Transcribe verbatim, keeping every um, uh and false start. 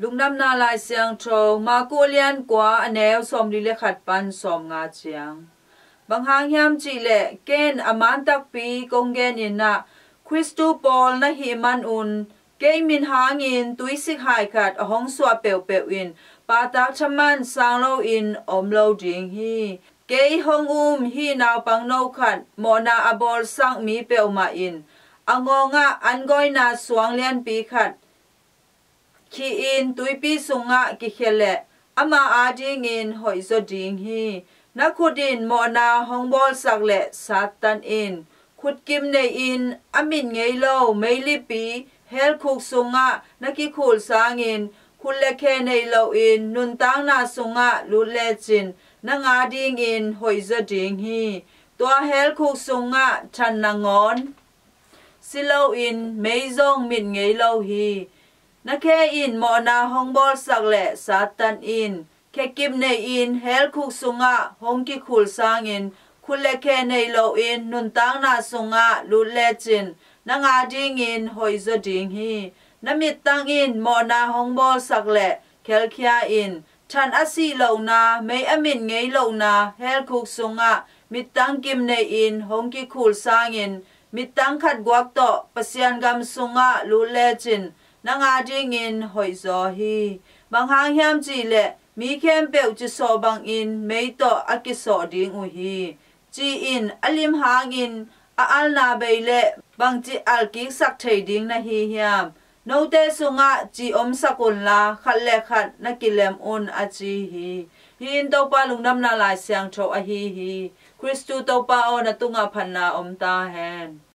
Lungdamna Lai Siangtho, Marku a lian kua, a neu sawmli le khat pan sawmnga ciang. Bang hang hiam cih leh ken a man takpi kong genin ah, Khristu pawl na hih manun kei min hangin tuisik hai khat a hong suah peuhpeuh in pahtak thaman sang loin om lo ding hi. Kei hong um hih naupangno khat mawhna a bawlsak mi peuhmah in a ngawngah an-gawina suang lianpi khat khihin tuipi sungah kikhia leh ama adingin hoihzaw ding hi. Na khut in mawhna hong bawlsak leh sattan in. Khutkim nei-in a mit ngei lo meilipi helkhuk sungah na kikhul sangin, khut le khe nei loin nuntakna sungah lut lecin nang adingin hoihzaw ding hi. Tua helkhuk sungah than nangawn si loin mei zong mit ngei lo hi. Na khe in mawhna hong bawlsak leh sattan in. Khekim nei-in helkhuk sungah hong kikhul sangin, khut le khe nei loin nuntakna sungah lut lecin nang adingin hoihzaw ding hi. Na mittang in mawhna hong bawlsak leh khelkhia in. Than a sih lohna, mei a mit ngei lohna helkhuk sungah mittang kim nei-in hong kikhul sangin, mittang khat guak tawh Pasian gam sungah lut lecin nang adingin hoihzaw hi. Bang hang hiam cih leh mi khempeuh cisawh bangin mei tawh a kisawh ding uh hi. Ci-in a lim hangin a alna bei leh bangci alkiksak thei ding na hi hiam? Note sungah ci omsak unla, khat le khat na kilem un, a ci hi. Hih in Topa Lungdamna Lai Siangtho ahi hi. Khristu Topa aw, na tungah phatna om ta hen.